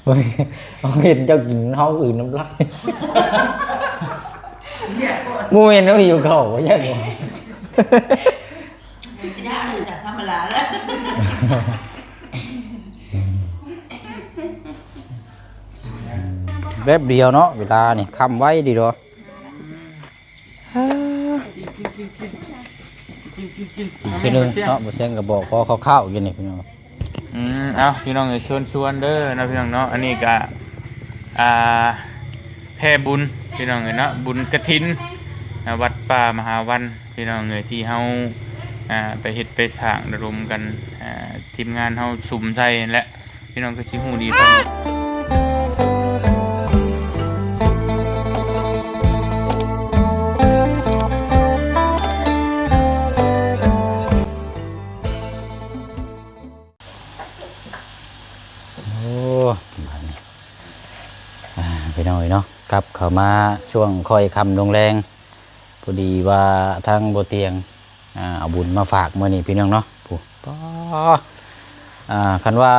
ເຮົາເຫັນເຈົ້າກິນ ເຮົາອື່ນນ້ຳລາຍ. ບໍ່ແມ່ນເຮົາຫິວເຂົ້າ ບໍ່ໃຊ່ບໍ່? ກິນອາຫານຈາກທຳມະດາແລ້ວ. ແປັບດຽວເນາະ ເວລານີ້ຄ່ຳໄວດີດອກ. ອີກເທື່ອໜຶ່ງເນາະ ບໍ່ແຊງກໍບອກພໍຄ່າວໆຢູ່ນີ້ພີ່ນ້ອງ. ອືມ ເອົາ ພີ່ນ້ອງເອີຍ ເຊີນຊວນເດີເນາະ ພີ່ນ້ອງເນາະ. ອັນນີ້ກະ ອ່າ ແຜ່ບຸນ ພີ່ນ້ອງເອີຍເນາະ ບຸນກະຖິນ ອ່າ ວັດປ່າມະຫາວັນ ພີ່ນ້ອງເອີຍ ທີ່ເຮົາ ອ່າ ໄປເຮັດໄປສ້າງລະດົມກັນ ອ່າ ທີມງານເຮົາສຸມໃສ່ຫັ້ນແຫຼະ. ພີ່ນ້ອງຄືຊິຮູ້ດີເພິ່ນ. ໂອ້ ບາດນີ້ ອ່າ ພີ່ນ້ອງເອີຍເນາະ ກັບເຂົ້າມາຊ່ວງຄ່ອຍຄ່ຳລົງແລງ. ພໍດີວ່າທາງບໍ່ຕຽງ ອ່າ ເອົາບຸນມາຝາກມື້ນີ້ພີ່ນ້ອງເນາະ. ຜູ້ ປາ ອ່າ ຄັນວ່າ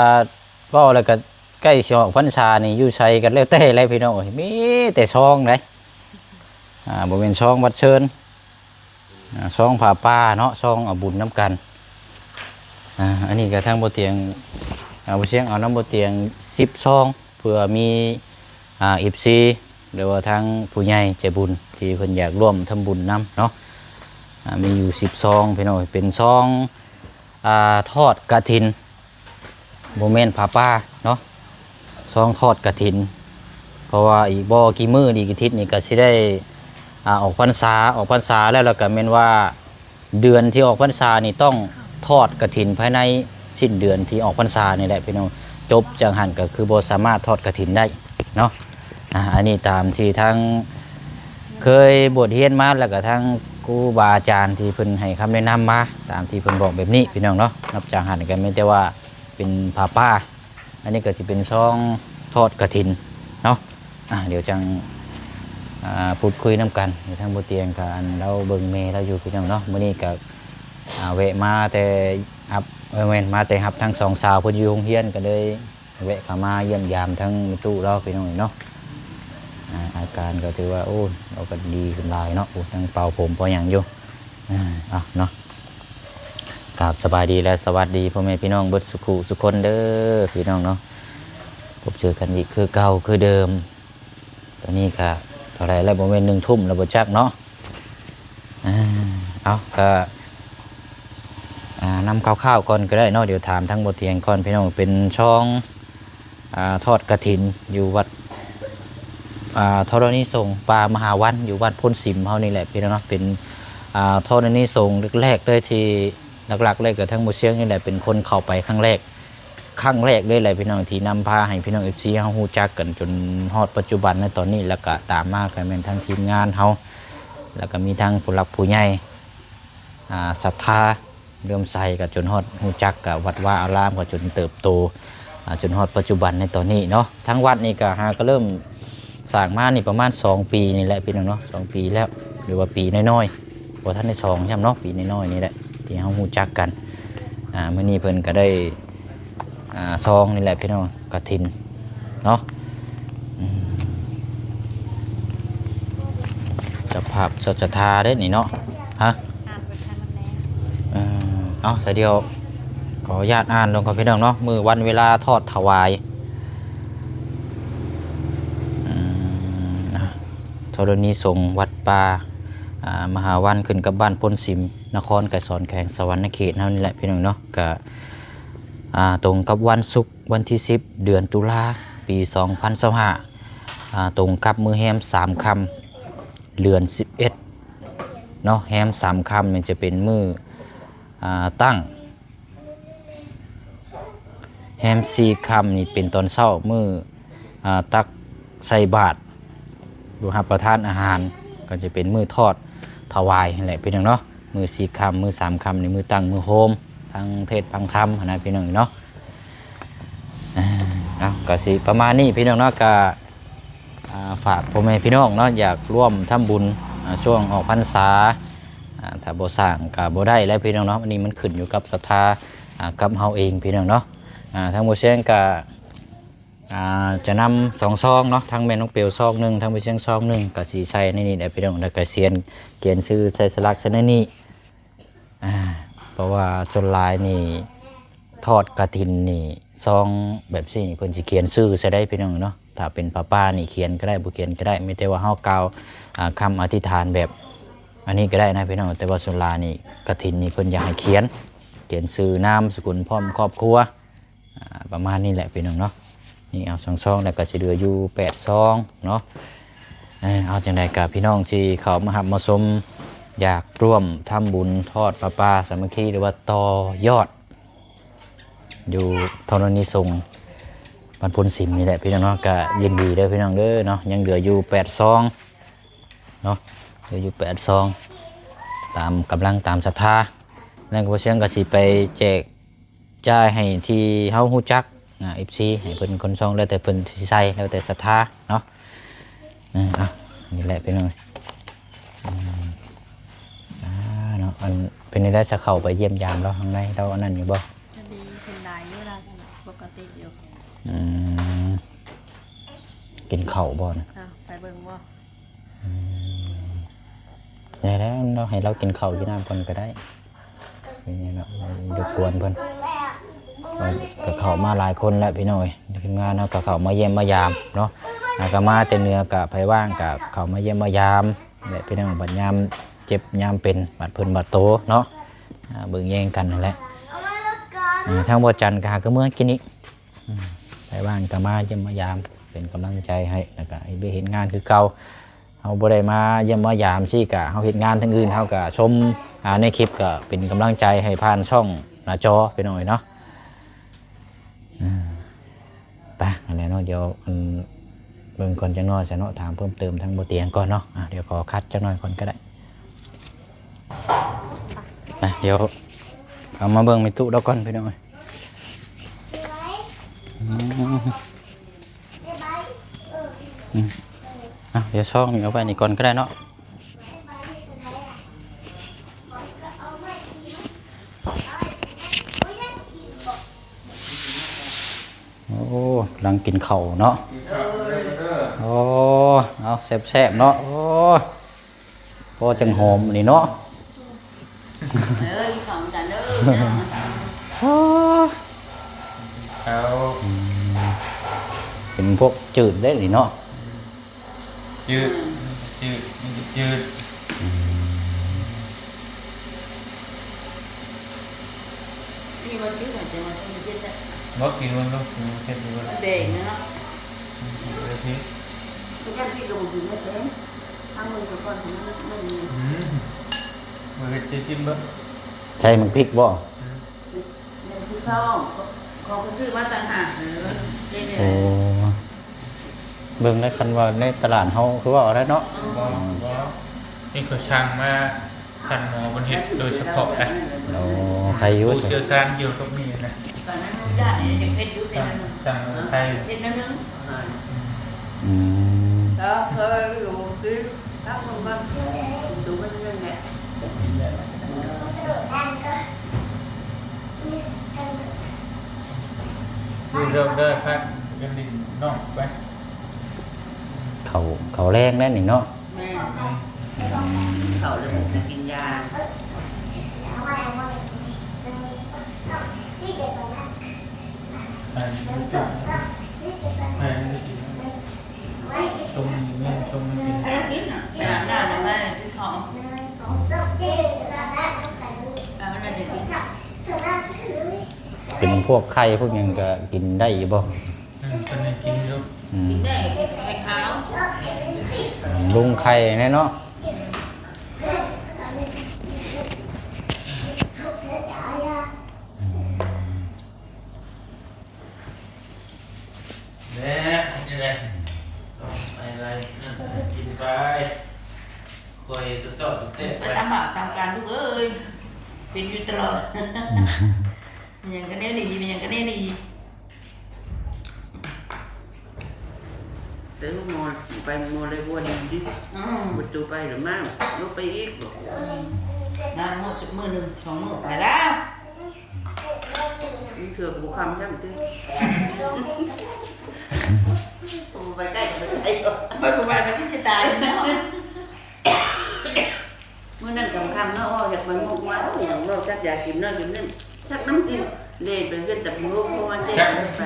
ເວົ້າແລ້ວກໍໃກ້ຊິອອກພັນສານີ້ ຢູ່ໃສກໍແລ້ວແຕ່ແຫຼະພີ່ນ້ອງເອີຍ ມີແຕ່ຊອງໃດ໋ ອ່າ ບໍ່ແມ່ນຊອງບັດເຊີນ ອ່າ ຊອງຜ້າປ່າເນາະ ຊອງເອົາບຸນນຳກັນ. ອ່າ ອັນນີ້ກໍທາງບໍ່ຕຽງ ອ່າ ບໍ່ຕຽງເອົານຳບໍ່ຕຽງສິບຊອງ ເພື່ອມີ ອ່າ ເອັຟຊີ ຫຼືວ່າທາງຜູ້ໃຫຍ່ໃຈບຸນທີ່ເພິ່ນຢາກຮ່ວມທຳບຸນນຳເນາະ ອ່າ ມີຢູ່ສິບຊອງພີ່ນ້ອງ ເປັນຊອງ ອ່າ ທອດກະຖິນ ບໍ່ແມ່ນຜ້າປ່າເນາະ ຊອງທອດກະຖິນ. ເພາະວ່າອີກບໍ່ກີ່ມື້ ອີກອາທິດນີ້ກໍຊິໄດ້ ອ່າ ອອກພັນສາ ອອກພັນສາແລ້ວ ແລ້ວກໍແມ່ນວ່າ ເດືອນທີ່ອອກພັນສານີ້ຕ້ອງທອດກະຖິນພາຍໃນສິ້ນເດືອນທີ່ອອກພັນສານີ້ແຫຼະພີ່ນ້ອງ. ຈົບຈາກຫັ້ນກໍຄືບໍ່ສາມາດທອດກະຖິນໄດ້ເນາະ. ອ່າ ອັນນີ້ຕາມທີ່ທາງເຄີຍບວດຮຽນມາ ແລ້ວກໍທາງຄູບາອາຈານທີ່ເພິ່ນໃຫ້ຄຳແນະນຳມາ ຕາມທີ່ເພິ່ນບອກແບບນີ້ພີ່ນ້ອງເນາະ. ນັບຈາກຫັ້ນກໍມີແຕ່ວ່າເປັນຜ້າປ່າ ອັນນີ້ກໍຊິເປັນຊອງທອດກະຖິນເນາະ. ອ່າ ດຽວຈັ່ງ ອ່າ ພູດຄຸຍນຳກັນ. ທາງບໍ່ຕຽງກໍ ອັນ ລາວເບິ່ງແມ່ລາວຢູ່ພີ່ນ້ອງເນາະ. ມື້ນີ້ກໍ ອ່າ ແວະມາແຕ່ຮັບ ເອີ ແມ່ນມາແຕ່ຮັບທັງສອງສາວເພິ່ນຢູ່ໂຮງຮຽນ ກໍເລີຍແວະເຂົ້າມາຢ້ຽມຢາມທາງແມ່ຕູ້ລາວພີ່ນ້ອງເນາະ. ອ່າ ອາການກໍຖືວ່າ ໂອ້ ລາວກໍດີຂຶ້ນຫຼາຍເນາະ. ໂອ້ ທັງເປົ່າຜົມເປົ່າຫຍັງຢູ່. ອ່າ ເອົາເນາະ ກາບສະບາຍດີ ແລະ ສະຫວັດດີພໍ່ແມ່ພີ່ນ້ອງເບິດສຸຂູສຸຄົນເດີພີ່ນ້ອງເນາະ. ພົບເຈີກັນອີກຄືເກົ່າຄືເດີມ. ຕອນນີ້ກະເທົ່າໃດແລ້ວ ບໍ່ແມ່ນໜຶ່ງທຸ່ມແລ້ວບໍ່ຈັກເນາະ. ອ່າ ເອົາ ກະ ອ່າ ນຳຄ່າວໆກ່ອນກໍໄດ້ເນາະ. ດຽວຖາມທາງບໍ່ຕຽງກ່ອນພີ່ນ້ອງ. ເປັນຊອງ ອ່າ ທອດກະຖິນຢູ່ວັດ ອ່າ ທໍລະນີສົງ ປ່າມະຫາວັນ ຢູ່ວັດໂພນສິມເຮົານີ້ແຫຼະພີ່ນ້ອງເນາະ. ເປັນ ອ່າ ທໍລະນີສົງແລກໆເລີຍ ທີ່ຫຼັກໆເລີຍກໍທາງໝູ່ຊຽງນີ້ແຫຼະ ເປັນຄົນເຂົ້າໄປຄັ້ງແລກ ຄັ້ງແລກເລີຍແຫຼະພີ່ນ້ອງ ທີ່ນຳພາໃຫ້ພີ່ນ້ອງເອັຟຊີເຮົາຮູ້ຈັກກັນຈົນຮອດປັດຈຸບັນໃນຕອນນີ້. ແລ້ວກໍຕາມມາກໍແມ່ນທາງທີມງານເຮົາ ແລ້ວກໍມີທັງຜູ້ຫຼັກຜູ້ໃຫຍ່ ອ່າ ສັດທາເຫຼື້ອມໃສ ກໍຈົນຮອດຮູ້ຈັກກັບວັດວາອາລາມ ກໍຈົນເຕີບໂຕ ອ່າ ຈົນຮອດປັດຈຸບັນໃນຕອນນີ້ເນາະ. ທາງວັດນີ້ກໍຫາກໍເລີ່ມສ້າງມານີ້ປະມານສອງປີນີ້ແຫຼະພີ່ນ້ອງເນາະ ສອງປີແລ້ວ ຫຼືວ່າປີນ້ອຍໆ ບໍ່ທັນໄດ້ສອງຊ້ຳເນາະ ປີນ້ອຍໆນີ້ແຫຼະທີ່ເຮົາຮູ້ຈັກກັນ. ອ່າ ມື້ນີ້ເພິ່ນກໍໄດ້ ອ່າ ຊອງນີ້ແຫຼະພີ່ນ້ອງ ກະຖິນເນາະ. ອືມ ເຈົ້າພາບສັດທາເດ້ນີ້ເນາະ ຮະ ອ່ານບໍ່ທັນແລ້ວ ເອີ ເອົາ ສາຍດຽວ ຂໍອະນຸຍາດອ່ານລົງກ່ອນພີ່ນ້ອງເນາະ. ມື້ວັນເວລາທອດຖວາຍ ອືມ ອ່າ ທໍລະນີສົງ ວັດປ່າ ອ່າ ມະຫາວັນ ຂຶ້ນກັບບ້ານໂພນສິມ ນະຄອນໄກສອນ ແຂວງສະຫວັນນະເຂດເຮົານີ້ແຫຼະພີ່ນ້ອງເນາະ. ກະ ອ່າ ຕົງກັບວັນສຸກ ວັນທີສິບ ເດືອນຕຸລາ ປີສອງພັນຊາວຫ້າ ອ່າ ຕົງກັບມື້ແຮມສາມຄ່ຳ ເດືອນສິບເອັດເນາະ. ແຮມສາມຄ່ຳນີ້ຈະເປັນມື້ ອ່າ ຕັ້ງ ແຮມສີ່ຄ່ຳນີ້ເປັນຕອນເຊົ້າ ມື້ ອ່າ ຕັກໃສ່ບາດ ຫຼືຮັບປະທານອາຫານ ກໍຈະເປັນມື້ທອດຖວາຍຫັ້ນແຫຼະພີ່ນ້ອງເນາະ. ມື້ສີ່ຄ່ຳ ມື້ສາມຄ່ຳນີ້ມື້ຕັ້ງ ມື້ໂຮມ ຟັງເທດຟັງທຳຫັ້ນນະພີ່ນ້ອງເນາະ. ອ່າ ເອົາ ກໍຊິປະມານນີ້ພີ່ນ້ອງເນາະ. ກໍ ອ່າ ຝາກພໍ່ແມ່ພີ່ນ້ອງເນາະ ຢາກຮ່ວມທຳບຸນ ອ່າ ຊ່ວງອອກພັນສາ ອ່າ ຖ້າບໍ່ສ້າງກໍບໍ່ໄດ້ແຫຼະພີ່ນ້ອງເນາະ. ອັນນີ້ມັນຂຶ້ນຢູ່ກັບສັດທາ ອ່າ ກັບເຮົາເອງພີ່ນ້ອງເນາະ. ອ່າ ທາງບໍ່ຊຽງກະ ອ່າ ຈະນຳສອງຊອງເນາະ ທັງແມ່ນ້ອງເປວຊອງໜຶ່ງ ທັງບໍ່ຊຽງຊອງໜຶ່ງ ກະຊິໃສ່ໃນນີ້ແຫຼະພີ່ນ້ອງ ແລ້ວກະຂຽນ ຂຽນຊື່ໃສ່ສະຫຼັກໃສ່ໃນນີ້ ອ່າ ເພາະວ່າສ່ວນຫຼາຍນີ້ ທອດກະຖິນນີ້ ຊອງແບບຊີ້ນີ້ ເພິ່ນຊິຂຽນຊື່ໃສ່ໄດ້ພີ່ນ້ອງເນາະ. ຖ້າເປັນຜ້າປ່ານີ້ຂຽນກໍໄດ້ ບໍ່ຂຽນກໍໄດ້ ມີແຕ່ວ່າເຮົາກ່າວ ອ່າ ຄຳອະທິຖານແບບອັນນີ້ກໍໄດ້ນະພີ່ນ້ອງ. ແຕ່ວ່າສ່ວນຫຼາຍນີ້ ກະຖິນນີ້ເພິ່ນຢາກໃຫ້ຂຽນ ຂຽນຊື່ ນາມສະກຸນ ພ້ອມຄອບຄົວ ອ່າ ປະມານນີ້ແຫຼະພີ່ນ້ອງເນາະ. ນີ້ເອົາສອງຊອງ ແລ້ວກໍຊິເຫຼືອຢູ່ແປດຊອງເນາະ. ເອີ ເອົາ ຈັ່ງໃດກໍພີ່ນ້ອງທີ່ເຂົ້າມາຮັບມາຊົມ ຢາກຮ່ວມທຳບຸນທອດຜ້າປ່າສາມັກຄີ ຫຼືວ່າຕໍ່ຍອດ ຢູ່ທໍລະນີສົງ ບ້ານໂພນສິມນີ້ແຫຼະພີ່ນ້ອງເນາະ ກະຍິນດີເດີພີ່ນ້ອງເດີເນາະ. ຍັງເຫຼືອຢູ່ແປດຊອງເນາະ ເຫຼືອຢູ່ແປດຊອງ ຕາມກຳລັງຕາມສັດທາ. ນັ້ນກໍບໍ່ຊຽງກໍຊິໄປແຈກຈ່າຍໃຫ້ທີ່ເຮົາຮູ້ຈັກ ອ່າ ເອັຟຊີ ໃຫ້ເພິ່ນຄົນຊອງ ແລ້ວແຕ່ເພິ່ນຊິໃສ່ ແລ້ວແຕ່ສັດທາເນາະ. ເອີ ເອົາ ນີ້ແຫຼະພີ່ນ້ອງ ອືມ ອ່າ ເນາະ ອັນ ເປັນແນວໃດ ສະເຂົ້າໄປຢ້ຽມຢາມລາວທາງໃນ ລາວອັນນັ້ນຢູ່ບໍ່? ກໍດີຂຶ້ນຫຼາຍຢູ່ລາວ ປົກກະຕິຢູ່. ອືມ ກິນເຂົ້າບໍ່ນະ? ອ່າ ໄປເບິ່ງບໍ່? ອືມ ໄດ້ແລ້ວເນາະ ໃຫ້ລາວກິນເຂົ້າກິນນ້ຳກ່ອນກໍໄດ້. ເປັນຫຍັງເນາະ ໄປລົບກວນເພິ່ນ ກໍເຂົ້າມາຫຼາຍຄົນແລ້ວພີ່ນ້ອງເອີຍ. ທີມງານເຮົາກໍເຂົ້າມາຢ້ຽມມາຢາມເນາະ ອ່າ ກໍມາແຕ່ເໜືອ ກໍໃຜວ່າງກໍເຂົ້າມາຢ້ຽມມາຢາມແຫຼະພີ່ນ້ອງ. ບັດຍາມເຈັບຍາມເປັນ ບາດເພິ່ນບາດໂຕເນາະ ອ່າ ເບິ່ງແຍງກັນຫັ້ນແຫຼະ. ອ່າ ທາງບໍ່ຈັນກໍຫາກໍເມືອກິນອີກ ອືມ ໃຜວ່າງກໍມາຢ້ຽມມາຢາມ ເປັນກຳລັງໃຈໃຫ້ ແລ້ວກໍເຮັດວຽກເຮັດງານຄືເກົ່າ. ເຮົາບໍ່ໄດ້ມາຢ້ຽມມາຢາມຊີ້ກະ ເຮົາເຮັດງານທາງອື່ນ ເຮົາກະຊົມ ອ່າ ໃນຄລິບ ກະເປັນກຳລັງໃຈໃຫ້ຜ່ານຊ່ອງໜ້າຈໍພີ່ນ້ອງເອີຍເນາະ. ອ່າ ໄປ ອັນນີ້ເນາະ ດຽວ ອັນ ເບິ່ງກ່ອນຈັກໜ້ອຍຊະເນາະ ຖາມເພີ່ມເຕີມທາງບໍ່ຕຽງກ່ອນເນາະ. ອ່າ ດຽວຂໍຄັດຈັກໜ້ອຍກ່ອນກໍໄດ້. ໄປ ດຽວເອົາມາເບິ່ງແມ່ຕູ້ລາວກ່ອນພີ່ນ້ອງເອີຍ. ອືມ ອືມ ອ່ະ ດຽວຊອງນີ້ເອົາໄວ້ນີ້ກ່ອນກໍໄດ້ເນາະ. ໂອ້ ກຳລັງກິນເຂົ້າເນາະ. ໂອ້ ເອົາແຊບໆເນາະ. ໂອ້ ພໍຈັ່ງຫອມນີ້ເນາະ. ເອີ ກິນເຂົ້ານຳກັນເດີ. ເອົາ ອືມ ເປັນພວກຈືດເດ້ນີ້ເນາະ. ຈືດ ອືມ ມັນຈະຈືດ ມັນຈະຈືດ. ອືມ ນີ້ວ່າຈືດ ແຕ່ວ່າມັນຈະເຜັດແທ້. ບໍ່ ກິນເບິ່ງດູ ກິນເຜັດຢູ່ບໍ່? ມັນແດງເນາະ. ອືມ ເອົາໄປຊິ ບໍ່ຢ້ານພິດກໍບໍ່ກິນເຜັດເດ້. ທາງເບິ່ງກ່ອນ ມັນ ມັນ ອືມ ບໍ່ເຜັດ ຈະກິນເບິ່ງ. ໃສ່ໝາກພິກບໍ່? ອືມ ແມ່ນຄືເກົ່າ ຂອງ ຂອງເພິ່ນຊື້ມາຕ່າງຫາກ. ເອີ ໂອ້ ເບິ່ງໄດ້ ຄັນວ່າໃນຕະຫຼາດເຮົາຄືວ່າເອົາໄດ້ເນາະ. ບໍ່ ອືມ ບໍ່ ນີ້ເຂົາສັ່ງມາ ທ່ານໝໍເພິ່ນເຮັດໂດຍສະເພາະນະ. ໂອ້ ໃຄຢູ່ ຜູ້ຊ່ຽວຊານກ່ຽວກັບນີ້ນະ. ຕອນນັ້ນຢ້ານນີ້ຍັງເຮັດຢູ່ ເຮັດ ສັ່ງ ແນວໜຶ່ງ ສັ່ງໄຄ ເຮັດແນວໜຶ່ງ. ອືມ ອືມ ແລ້ວເຄີຍຢູ່ທີ່ ຕັ້ງເບິ່ງກ່ອນ ໂຕມັນຍັງແຫຼະ. ຢູ່ເດີມເດີ ພັກກັນຫຼິ້ນນອກໄປ. ເຂົ້າ ເຂົ້າແລງແລ້ວນີ້ເນາະ. ແມ່ນ ອືມ ເຂົ້າແລ້ວມັນຊິກິນຢາ. ໃຫ້ມັນກິນ ໃຫ້ມັນກິນ. ຊົມນີ້ແມ່ນຊົມມັນກິນ ໃຫ້ກິນນະ ໄປອາບນ້ຳແລ້ວມາກິນເຂົ້າ. ເປັນພວກໄຂ່ພວກຫຍັງກໍກິນໄດ້ຢູ່ບໍ່? ອືມ ເພິ່ນໃຫ້ກິນຢູ່. ອືມ ກິນໄດ້ ໄຂ່ຂາວ ບຳລຸງໄຂ່ແນ່ເນາະ. ອືມ ແຫຼະ ເຮັດຈັ່ງໃດ ໄປໄລ່ນັ້ນ ກິນໄປ ຂ້ອຍກໍຊອບແຕ່ໄປ ໄປຕາມບາບຕາມການລູກເອີຍ ເປັນຢູ່ຕະຫຼອດ. ອືມ ມີຫຍັງກໍແນວດີ ມີຫຍັງກໍແນວດີ. ແຕ່ລູກໝໍໄປໝໍໄດ້ຫົວດີເດ້. ອືມ ບໍ່ໂຕໄປລະມາ ລົງໄປອີກບໍ? ອືມ ມາມື້ ມື້ໜຶ່ງສອງມື້ໄປແລ້ວ. ອືມ ເທື່ອບໍ່ຄຳຊ້ຳຕິ ບໍ່ໄປໃກ້ ບໍ່ໄປໃກ້ ບໍ່ໄປໃກ້ ມັນບໍ່ໄປ ມັນຊິຕາຍເນາະ. ມື້ນັ້ນຄ່ຳໆເນາະ ເວົ້າຢາກໄປໝົກມາ ເອີ ຫຍັງເວົ້າຈັກຢາກກິນເນາະ ກິນນັ້ນ ຈັກນ້ຳກິນ ເລໄປເຮັດຕຳບັກຫຸ່ງ ເພາະວ່າແຈ້ງໄປ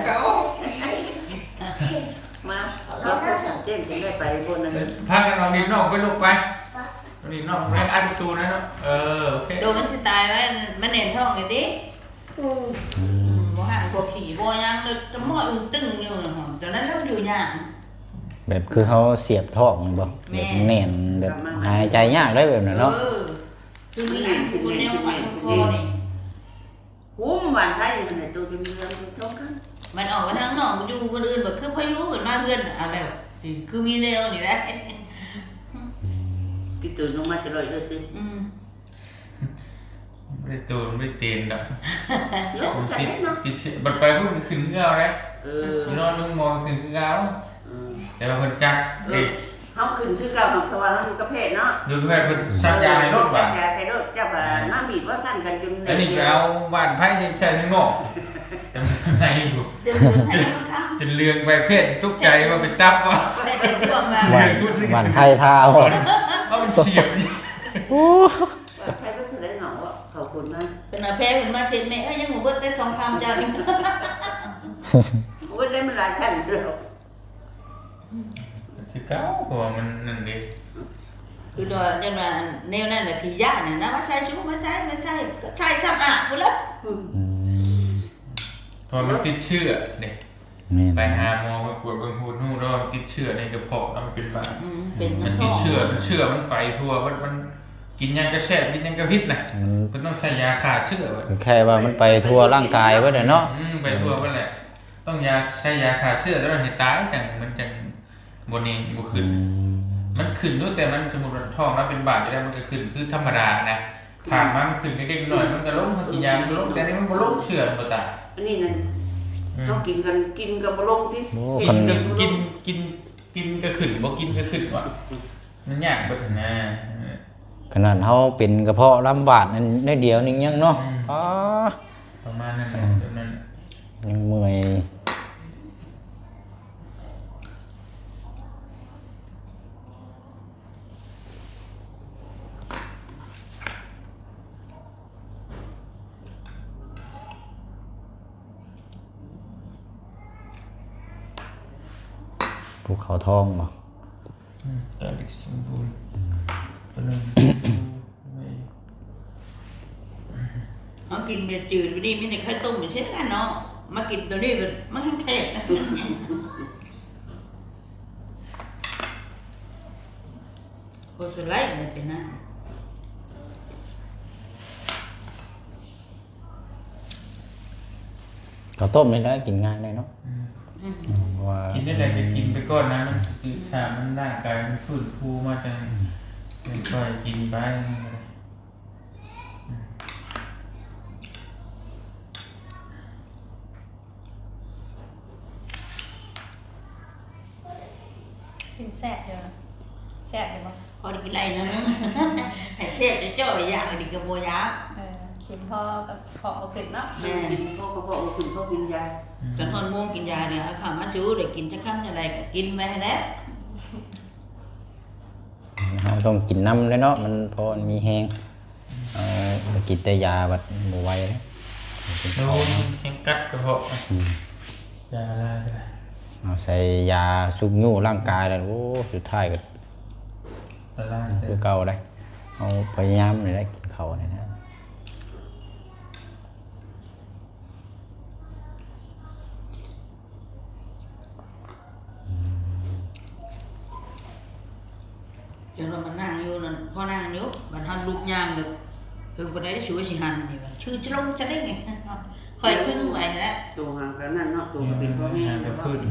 ມາ ເຮົາຜູ້ສາວແຈ້ງຈຶ່ງໄດ້ໄປບ່ອນນັ້ນ ພາກັນເອົາດິນນອກໄປລູກໄປ ເອົາດິນນອກໄປອັດປະຕູນັ້ນເນາະ ເອີ ໂອເຄ ໂຕມັນຊິຕາຍ ມັນ ມັນແໜ້ນທ້ອງຢູ່ຕິ ອືມ ອືມ ບໍ່ຫາກ ບໍ່ຂີ້ ບໍ່ຫຍັງເລີຍ ຈະໝ້ອຍອຸງຕຶງຢູ່ ຕອນນັ້ນລາວຢູ່ຍາກ ແບບຄືເຮົາສຽບທ້ອງແມ່ນບໍ່? ແບບແໜ້ນ ແບບຫາຍໃຈຍາກໄດ໋ແບບນັ້ນເນາະ ເອີ ຄືມີອັນຄົນແນວໄຂ້ຄົນຄໍນີ້ ຫຸ້ມຫວານໄທຢູ່ຫັ້ນແຫຼະ ໂຕຈົນເຫຼືອງໂຕທອງຄຳ ມັນອອກໄປທາງນອກ ຢູ່ບ່ອນອື່ນ ບັດຄືພາຍຸ ມັນມາເຮືອນ ເອົາແລ້ວ ຊິຄືມີແນວນີ້ແຫຼະ ອືມ ກິນຕື່ນລົງມາຈະລອຍເລີຍຕິ ອືມ. ບໍ່ໄດ້ໂຕນ ບໍ່ໄດ້ເຕນດອກ ລົງໃຈເນາະ ຕິດ ຕິດ ບັດໄປພຸ້ນກໍຂຶ້ນຄືເກົ່າເດ້ ເອີ ນອນໂຮງໝໍຂຶ້ນຄືເກົ່າ ເອີ ແຕ່ວ່າເພິ່ນຈັກ ເອີ ເດ້ ເຮົາຂຶ້ນຄືເກົ່າ ເພາະວ່າເຮົາຢູ່ກັບແພດເນາະ ຢູ່ກັບແພດ ເພິ່ນສັກຢາໃຫ້ໂລດ ສັກຢາໃຫ້ໂລດ ເຈົ້າກໍມາບີບວ່າຊັ້ນກັນຈົນ ອັນນີ້ໄປເອົາຫວ່ານໄພໃສ່ທາງນອກ ຈະໄດ້ຢູ່ ຈົນເຫຼືອງໄປ ແພດຕົກໃຈວ່າເປັນຕັບບໍ່ ຫວ່ານ ຫວ່ານໄພທາບໍ່ ເອົາມັນສຽບ ໂອ້ ວ່າໃຜເບິດເທົ່າໃດເນາະ ເຂົາຄົນມາ ເພິ່ນວ່າແພເພິ່ນມາເຊັນແມ່ ເອີຍ ຍັງບໍ່ເບິດແຕ່ທອງຄຳເຈົ້ານີ້ ໂອ້ຍ ໄດ້ມັນຫຼາຍຊັ້ນຢູ່ດອກ ຄືເກົ່າ ເພາະວ່າມັນນັ້ນເດ້ ຄືວ່າ ຢ້ານວ່າອັນແນວນັ້ນແຫຼະ ຜີຢ້ານນະ ມາໃສ່ຊູ ມາໃສ່ ມາໃສ່ ກໍຖ່າຍຊ້ຳອາບພຸ້ນລະ ອືມ ອືມ ເພາະວ່າມັນຕິດເຊື້ອເດ້ ແມ່ນ ໄປຫາໝໍໄປກວດເບິ່ງ ຮູ້ ຮູ້ແລ້ວວ່າຕິດເຊື້ອໃນກະເພາະ ແລ້ວມັນເປັນບາດ ອືມ ເປັນ ມັນຕິດເຊື້ອ ມັນເຊື້ອມັນໄປທົ່ວ ມັນ ມັນກິນຫຍັງກະແຊບ ກິນຫຍັງກະຜິດນະ ມັນ ເພິ່ນຕ້ອງໃສ່ຢາຂ້າເຊື້ອ ແມ່ນ ແຄ່ວ່າມັນໄປທົ່ວຮ່າງກາຍເບິດແຫຼະເນາະ ອືມ ໄປທົ່ວເບິດແຫຼະ ຕ້ອງຢາ ໃຊ້ຢາຂ້າເຊື້ອ ແລ້ວໃຫ້ຕາຍ ຈັ່ງ ມັນຈັ່ງ ບໍ່ນີ້ບໍ່ຂຶ້ນ ອືມ ມັນຂຶ້ນຢູ່ ແຕ່ມັນ ສົມມຸດວ່າທ້ອງລາວເປັນບາດຢູ່ແລ້ວ ມັນກໍຂຶ້ນຄືທຳມະດານະ ຜ່ານມາມັນຂຶ້ນເລັກໆນ້ອຍໆ ມັນກໍລົງ ເຮົາກິນຢາມັນກໍລົງ ແຕ່ອັນນີ້ມັນບໍ່ລົງເທື່ອ ມັນບໍ່ຕາຍ ອັນນີ້ນັ້ນ ອືມ ເຮົາກິນກັນ ກິນກໍບໍ່ລົງຕິ ໂອ້ ກິນ ຄັນ ກໍກິນ ກິນ ກິນກໍຂຶ້ນ ບໍ່ກິນກໍຂຶ້ນວ່າ ມັນຍາກເບິດຫັ້ນນະ ຂະໜາດເຮົາເປັນກະເພາະລຳບາດນັ້ນໜ້ອຍດຽວໜຶ່ງຍັງເນາະ ອືມ ອໍ ປະມານນັ້ນແຫຼະ ອືມ ແບບນັ້ນແຫຼະ ຍັງເມື່ອຍ ພູເຂົາທອງບໍ່? ອືມ ຕາລິກສົມບູນ ອືມ ເຮົາກິນແບບຈືດ ມື້ນີ້ມີແຕ່ໄຂ່ຕົ້ມເຊັ່ນກັນເນາະ ມາກິນໂຕນີ້ແບບມັນແຂງ ໂອ້ ສະໄລເປັນນະ ເຂົ້າຕົ້ມນີ້ແຫຼະກິນງ່າຍໄດ້ເນາະ ອືມ ອືມ ເພາະວ່າກິນໄດ້ໃດກໍກິນໄປກ່ອນນະ ມັນຄືຖ້າມັນ ຮ່າງກາຍມັນຟື້ນຟູມາ ຈັ່ງ ອືມ ຈັ່ງຄ່ອຍກິນໄປ ອືມ ກິນແຊບຢູ່ ແຊບຢູ່ບໍ່? ພໍໄດ້ກິນໄລ່ໜ້ອຍໜຶ່ງ ໃຫ້ແຊບເຈົ້າໆ ຢາກນີ້ກໍບໍ່ຢາກ ເອີ ກິນພໍກະເພາະບໍ່ຂຶ້ນເນາະ ແມ່ນ ພໍກະເພາະບໍ່ຂຶ້ນ ພໍກິນຢາ ອືມ ຈົນຮອດໂມງກິນຢານີ້ ເອົາເຂົ້າມາສູ່ ໄດ້ກິນຈັກຄຳຈັ່ງໃດກໍກິນໄປຫັ້ນແຫຼະ ເຮົາຕ້ອງກິນນຳແຫຼະເນາະ ມັນພໍມັນມີແຮງ ເຮົາໄປກິນແຕ່ຢາບັດບໍ່ໄຫວເດ້ ກິນເຂົ້າ ໂອ້ຍ ແຮງກັດກະເພາະ ອືມ ຢາລາຍ ເຮົາໃສ່ຢາຊຸກຍູ້ຮ່າງກາຍແລ້ວ ໂອ້ ສຸດທ້າຍກໍລະລາຍຄືເກົ່າເດ້ ເຮົາພະຍາຍາມນີ້ແຫຼະ ກິນເຂົ້ານີ້ນະ. ຈະລອງມານັ່ງຢູ່ນັ້ນ ພໍນັ່ງຢູ່ ບັດເຮົາລຸກຍ່າງເລີຍ ເພິ່ນບໍ່ໄດ້ຊ່ວຍຊິຫັນນີ້ວ່າ ຊື່ຈະລົງຈະເດ້ງ ຄ່ອຍຄຶງໄວ້ຫັ້ນແຫຼະ ໂຕຫາກະນັ້ນເນາະ ໂຕກໍເປັນພໍ່ແມ່ ອືມ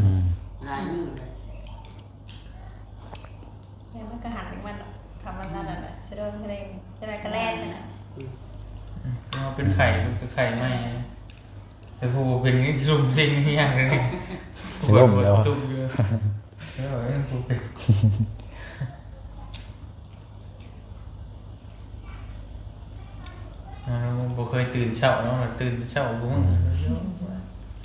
ຫຼາຍມື້ແລ້ວ ແມ່ນ ມັນກໍຫັນຂອງມັນ ທຳມະຊາດນັ້ນແຫຼະ ສະເດີງສະເດັງ ຈະໄດ້ກະແລ່ນຫັ້ນນະ ອືມ ອືມ ເປັນໄຂ້ ເປັນໄຂ້ໃໝ່ ແຕ່ຜູ້ບໍ່ເປັນນີ້ຊຸ່ມຊິງອີ່ຫຍັງເລີຍ ຊິລົ້ມແລ້ວ ປວດຫົວຕຸ້ມຢູ່ ແລ້ວຍັງຜູ້ເປັນ ເຮົາບໍ່ເຄີຍຕື່ນເຊົ້າເນາະ ຕື່ນເຊົ້າບໍ່ ອືມ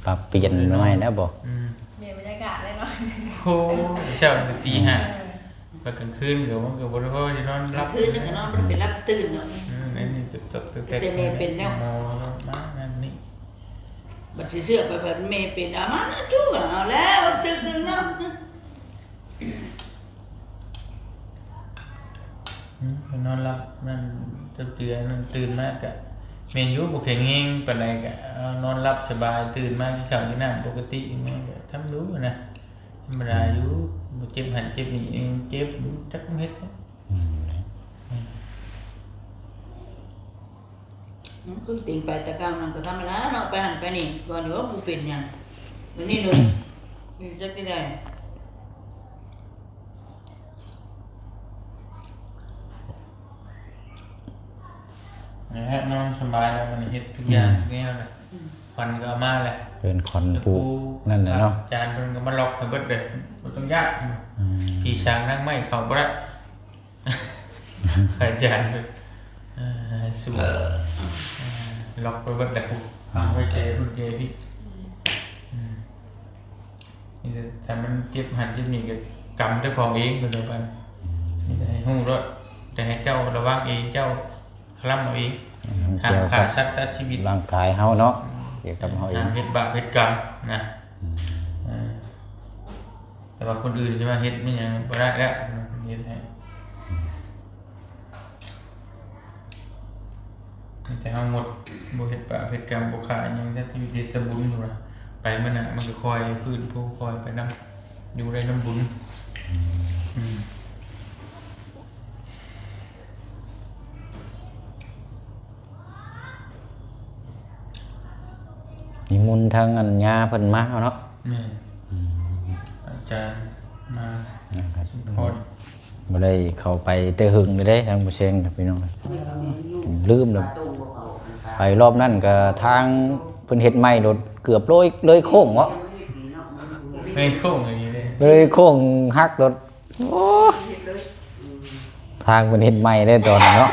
ປັບປ່ຽນໃໝ່ແລ້ວບໍ? ອືມ ປ່ຽນບັນຍາກາດເລີຍເນາະ. ໂອ້ ເຊົ້າກໍຕີຫ້າ ເອີ ແລ້ວກາງຄືນກໍມັນກໍບໍ່ໄດ້ພໍຊິນອນຫຼັບ ກາງຄືນກໍນອນບໍ່ໄດ້ເປັນຫຼັບຕື່ນເນາະ. ອືມ ອັນນີ້ຈະຕົກແຕ່ແມ່ເປັນແລ້ວ ໝໍມານັ້ນນີ້ ບັດຊິເຊື່ອໄປ ບັດແມ່ເປັນ ເອົາມາຈຸ ເອົາແລ້ວ ຕຶກໜຶ່ງເນາະ. ອືມ ນອນຫຼັບນັ້ນ ຈະເຈື່ອນັ້ນ ຕື່ນມາກະ ແມ່ນຢູ່ ບໍ່ແຂງແຮງປານໃດກະ ເອົາ ນອນຫຼັບສະບາຍ ຕື່ນມາກິນເຂົ້າກິນນ້ຳປົກກະຕິ ແມ່ນກະທຳຢູ່ນະ ທຳມະດາຢູ່. ອືມ ບໍ່ເຈັບຫັ້ນເຈັບນີ້ ເຈັບຢູ່ ຈັກເຮັດ ອືມ ອືມ. ອືມ ຄືຕິງໄປແຕ່ເກົ່ານັ້ນກໍທຳມະດາເນາະ ໄປຫັ້ນໄປນີ້ ກ່ອນຢູ່ວ່າບໍ່ເປັນຫຍັງ ດຽວນີ້ໂລດ ອືມ ຈັກຊິໄດ້ ແລ້ວນອນສະບາຍແລ້ວ ມັນເຮັດທຸກຢ່າງ ອືມ ແນວລະ ອືມ ຄວັນກໍເອົາມາແລ້ວ ເປັນຄວັນປູກນັ້ນແຫຼະເນາະ ອາຈານເພິ່ນກໍມາລັອກໃຫ້ເບິດເລີຍ ບໍ່ຕ້ອງຢ້ານ ອືມ ຜີສາງນາງໄມ້ເຂົ້າບໍ່ໄດ້. ອາຈານ ເອີ ສູ້ ເອີ ລັອກໄປເບິດແລ້ວ ຝັງໄວ້ແຈພຸ້ນແຈພີ້ ອືມ ອືມ ນີ້ແຫຼະ ຖ້າມັນເຈັບຫັ້ນເຈັບນີ້ກໍກຳເຈົ້າຂອງເອງ ເພິ່ນວ່າ ອືມ ມີແຕ່ໃຫ້ຮູ້ໂລດ ແຕ່ໃຫ້ເຈົ້າລະວັງເອງ ເຈົ້າຄະລຳເອົາເອງ ອືມ ຫ້າມຂ້າສັດຕັດຊີວິດ ຮ່າງກາຍເຮົາເນາະ ອືມ ກ່ຽວກັບເຮົາເອງ ຫ້າມເຮັດບາບເຮັດກຳນະ ອືມ ເອີ ແຕ່ວ່າຄົນອື່ນຈະມາເຮັດມາຫຍັງບໍ່ໄດ້ແລ້ວ ເຮັດໃຫ້ ມີແຕ່ເຮົາງົດ ບໍ່ເຮັດບາບເຮັດກຳ ບໍ່ຂ້າຫຍັງ ແຕ່ຊີວິດເຮັດແຕ່ບຸນ ວ່າ ໄປມື້ໜ້າມັນກໍຄ່ອຍຟື້ນຟູ ຄ່ອຍໄປນຳ ຢູ່ໄດ້ນຳບຸນ ອືມ ອືມ. ນິມົນທາງອັນຍາເພິ່ນມາເນາະ ແມ່ນ ອືມ ອາຈານມາ ນະຄັບ ສົມພອນ ບໍ່ໄດ້ເຂົ້າໄປແຕ່ເຫິງເດ້ ທາງບໍ່ແຊງກັບພີ່ນ້ອງ ລືມແລ້ວ ໄປຮອບນັ້ນກໍທາງເພິ່ນເຮັດໃໝ່ໂລດ ເກືອບເລີຍ ເລີຍໂຄ້ງເນາະ ເລີຍໂຄ້ງອີ່ຫຼີເດ້ ເລີຍໂຄ້ງຫັກໂລດ. ໂອ້ ທາງເພິ່ນເຮັດໃໝ່ເດ້ຕອນນັ້ນເນາະ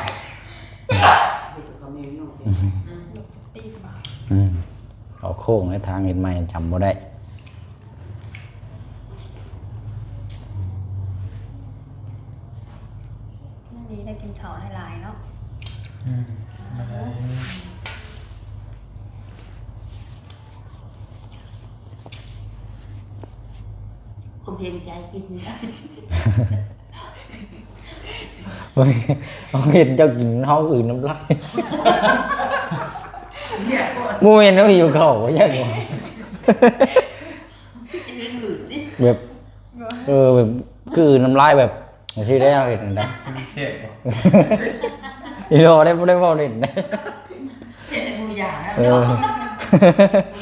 ອືມ ອືມ ເອົາໂຄ້ງໃນທາງເຮັດໃໝ່ ຈຳບໍ່ໄດ້ ມື້ນີ້ໄດ້ກິນເຂົ້າຫຼາຍໆເນາະ ອືມ ມາໄດ້ ຄວາມເຫັນໃຈກິນ ເຮົາເຫັນເຈົ້າກິນ ເຮົາອື່ນນ້ຳລາຍ ບໍ່ແມ່ນເຮົາຫິວເຂົ້າບໍ່ ຢາກບໍ່ ຄືຈະອື່ນໆຕິ ແບບ ເອີ ແບບ ຄືອື່ນນ້ຳລາຍແບບ ຈັ່ງຊີ້ແລ້ວເຮັດຈັ່ງໃດ ຊິແຊບບໍ່ ອີ່ຫຼໍໄດ້ ບໍ່ໄດ້ເວົ້າຫຼິ້ນ ເຮັດໃຫ້ໝູຢາກນະ ເອີ ເນາະ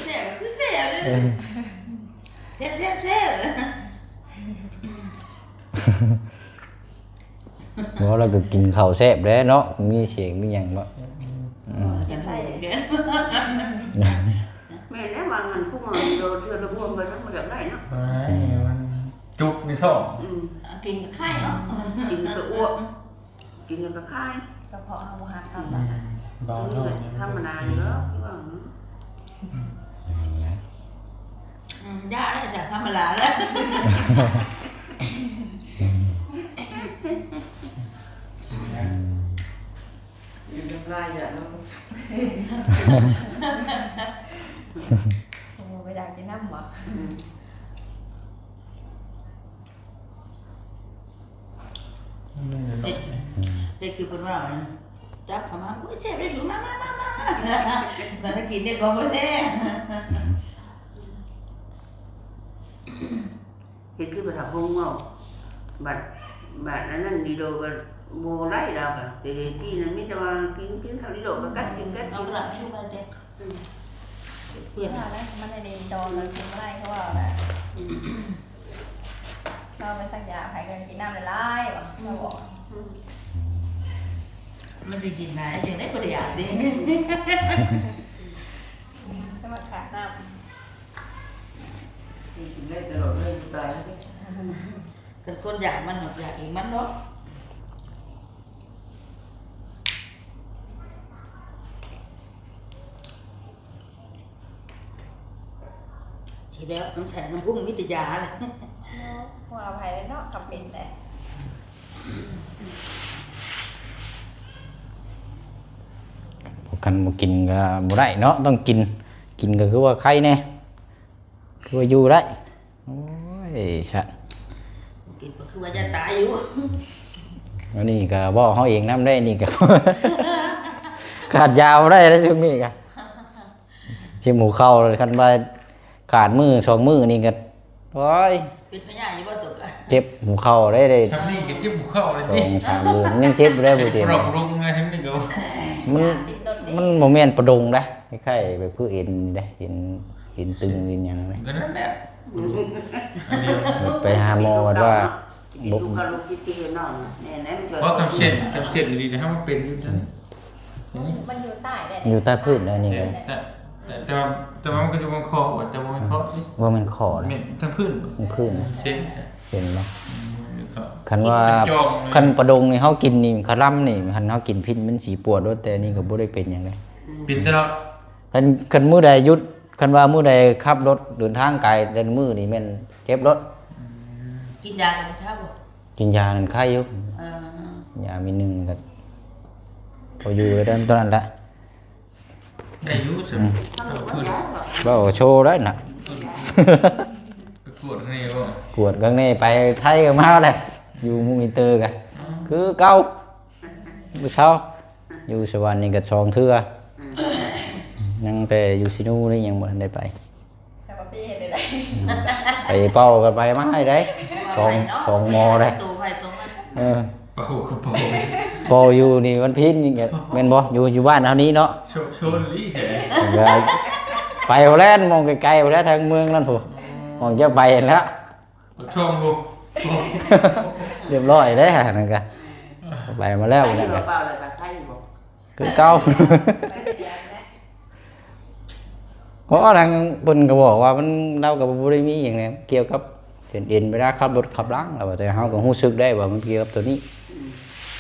ແຊບກໍຄືແຊບເລີຍ ເອີ ແຊບໆໆ ບໍ່ ລາວກໍກິນເຂົ້າແຊບແຫຼະເນາະ ມີສຽງມີຫຍັງເນາະ ອືມ ອືມ ກັນໄດ້ ແມ່ນແລ້ວ ວ່າງານຄຸມເຮົາໂດນເທື່ອລະບວມໄປ ມັນບໍ່ຢາກໄດ້ເນາະ ມັນຈຸກໃນທ້ອງ ອືມ ກິນກໍຄາຍເນາະ ກິນກໍອ້ວກ ກິນແລ້ວກໍຄາຍ ກະເພາະເຮົາບໍ່ຮັບທຳ ອືມ ເບົາທ້ອງ ທຳມະດາຢູ່ດອກ ຄືວ່າ ອືມ ອືມ ຢາແລ້ວ ທຳມະດາແລ້ວ ອືມ ກິນນ້ຳລາຍຢາກນຳ ໂອ້ ບໍ່ຢາກກິນນຳບໍ? ອືມ ເຮັດ ອືມ ເຮັດຄືເພິ່ນວ່າ ຈັບເຂົ້າມາ ໂອ້ຍ ແຊບເດ້ສູ ມາ ມາ ມາ ມາ ມາ ຕອນກິນເດ້ກໍບໍ່ແຊບ ເຮັດຄືປະທັບວົງເວົ້າ ບັດ ບັດອັນນັ້ນດີໂດກໍບໍ່ໄດ້ ລາວກໍແຕ່ກີ້ນັ້ນມີແຕ່ວ່າກິນ ກິນເຂົ້າດີໂດກໍກັດ ກິນກັດ ເອົາ ກິນ ປະດັບຊຸມມາເດ້ ອືມ ເປື້ອນ ວ່າແລ້ວ ມັນໄດ້ດີດອງກັນກິນບໍ່ໄດ້ ເຂົາວ່າແຫຼະ ອືມ ລາວໄປສັກຢາໃຜກໍກິນນ້ຳຫຼາຍໆວ່າ ລາວບອກ ອືມ ມັນຊິກິນຫຼາຍຈັ່ງໃດບໍ່ໄດ້ຢາກເດ້ ແຕ່ວ່າຂາດນ້ຳ ກິນໄດ້ຕະຫຼອດເລີຍ ຕາຍ ຄັນຄົນຢາກມັນຢາກເອງມັນເນາະ ອືມ ແລ້ວ ນ້ຳໃສນ້ຳພຸ້ງມີແຕ່ຢາແຫຼະ. ເນາະ ບໍ່ອະໄພເນາະ ຄຳເປັນແຫຼະ. ຄັນບໍ່ກິນກໍບໍ່ໄດ້ເນາະ ຕ້ອງກິນ. ກິນກໍຄືວ່າໄຄແດ່ ຄືວ່າຢູ່ໄດ້. ໂອ້ຍ ຊະ ບໍ່ກິນກໍຄືວ່າຢາກຕາຍຢູ່. ອັນນີ້ກໍເວົ້າເຮົາເອງນຳໄດ້ ນີ້ກໍຂາດຢາບໍ່ໄດ້ແລ້ວ ຊ່ວງນີ້ກໍ ຊິໝູ່ເຂົ້າ ຄັນວ່າຂາດມື້ສອງມື້ນີ້ກໍ ໂອ້ຍ ເປັນພະຍາດຢູ່ບໍ່ຕົກ ເຈັບຫົວເຂົ່າໄດ້ ໄດ້ ຊ່ຳນີ້ກໍເຈັບຫົວເຂົ່າແລ້ວຕິ ສອງສາມເດືອນ ຍັງເຈັບຢູ່ໄດ໋ ບໍ່ເຕັມ ປອກລົງໄງ ຊ່ຳນີ້ກໍ ມັນ ມັນບໍ່ແມ່ນປະດົງໄດ໋ ຄ້າຍໆແບບຄືເອັນໄດ໋ ເອັນ ເອັນຕຶງເອັນຫຍັງໄດ໋ ກໍນັ້ນແຫຼະ ແບບໄປຫາໝໍແບບວ່າ ບໍ່ ເພາະຄຳເຊັ່ນ ຄຳເຊັ່ນດີໆ ໃຫ້ມັນເປັນຢູ່ຊັ້ນ ມັນຢູ່ໃຕ້ແຫຼະ ຢູ່ໃຕ້ພື້ນແລ້ວນີ້ ແຕ່ ແຕ່ ແຕ່ ແຕ່ວ່າ ແຕ່ວ່າມັນກໍຢູ່ບົນຄໍ ແຕ່ບໍ່ແມ່ນຄໍຕິ ບໍ່ແມ່ນຄໍ ແມ່ນທັງພື້ນ ເປັນພື້ນ ເຊັ່ນ ເຫັນບໍ່ ອືມ ຄັນວ່າ ຄັນປະດົງນີ້ເຮົາກິນນີ້ ຄະລຳນີ້ ຄັນເຮົາກິນພິນມັນຊິປວດໂດດ ແຕ່ນີ້ກໍບໍ່ໄດ້ເປັນຫຍັງເດ້ ເປັນຕະຫຼອດ ຄັນ ຄັນມື້ໃດຢຸດ ຄັນວ່າມື້ໃດຂັບລົດເດີນທາງໄກແຕ່ລະມື້ນີ້ແມ່ນເຈັບໂດດ ອືມ ກິນຢາກໍບໍ່ເທົ່າບໍ່ ກິນຢານັ້ນໄຄຢູ່ ເອີ ຢາມີໜຶ່ງກໍພໍຢູ່ໄດ້ຕອນນັ້ນແຫຼະ ໄດ້ຢູ່ຊັ້ນ ອືມ ເວົ້າໂຊໄດ້ນະ ໄປກວດຂ້າງໃນບໍ່ ກວດຂ້າງໃນ ໄປໄທກໍມາແຫຼະ ຢູ່ມຸງອິນເຕີກະ ອືມ ຄືເກົ່າ ບໍ່ເຊົາ ຢູ່ສະຫວັນນີ້ກໍສອງເທື່ອ ອືມ ຍັງແຕ່ຢູ່ຊິໂນນີ້ຍັງບໍ່ທັນໄດ້ໄປ ແຕ່ວ່າພີ່ເຮັດໄດ້ ໄປເປົ່າກັນໄປມາໃຫ້ໄດ້ ສອງ ສອງໝໍໄດ້ ໂຕໃຜໂຕມັນ ເອີ ເປົ່າກໍເປົ່າ ເປົ່າຢູ່ນີ້ວັນພີນນີ້ແມ່ນບໍ່ ຢູ່ ຢູ່ບ້ານເຮົານີ້ເນາະ ໂຊນລີ້ແສ ໄປພຸ້ນແຫຼະ ໝ່ອງໄກໆພຸ້ນແຫຼະ ທາງເມືອງນັ້ນພຸ້ນ ໝ່ອງຈະໄປຫັ້ນແຫຼະ ປາກຊ່ອງພຸ້ນ ຮຽບຮ້ອຍເດ້ ນັ້ນກະ ໄປມາແລ້ວ ນັ້ນກະ ຄືເກົ່າ ເພາະວ່າທາງເພິ່ນກໍບອກວ່າມັນ ລາວກໍບໍ່ໄດ້ມີຫຍັງແນວກ່ຽວກັບເສັ້ນເອັນເວລາຂັບລົດຂັບລາງ ແລ້ວວ່າ ແຕ່ເຮົາກໍຮູ້ສຶກໄດ້ວ່າມັນກ່ຽວກັບໂຕນີ້ ອືມ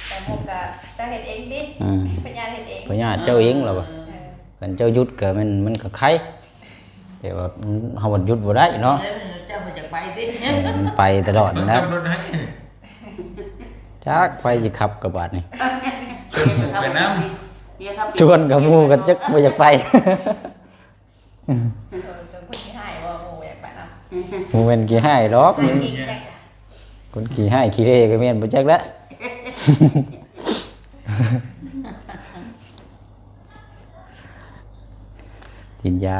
ແຕ່ໝູ່ກໍເຈົ້າເຮັດເອງຕິ ອືມ ພະຍາດເຮັດເອງ ພະຍາດເຈົ້າເອງ ແລ້ວວ່າ ເອີ ຄັນເຈົ້າຢຸດກໍແມ່ນ ມັນກໍໄຄ ແຕ່ວ່າເຮົາມັນຢຸດບໍ່ໄດ້ເນາະ ເຈົ້າບໍ່ຢາກໄປຕິ ເອີ ມັນໄປຕະຫຼອດນັ້ນແຫຼະ ຈັກໃຜຊິຂັບກະບາດນີ້ ໄປນຳ ຊວນກັບໝູ່ກໍຈັກບໍ່ຢາກໄປ ເອີ ເປັນຄົນຂີ້ຮ້າຍບໍ່ ໝູ່ຢາກໄປນຳ ບໍ່ແມ່ນຂີ້ຮ້າຍດອກ ຄົນຂີ້ຮ້າຍຂີ້ເລ່ກໍແມ່ນບໍ່ຈັກແຫຼະ ກິນຢາ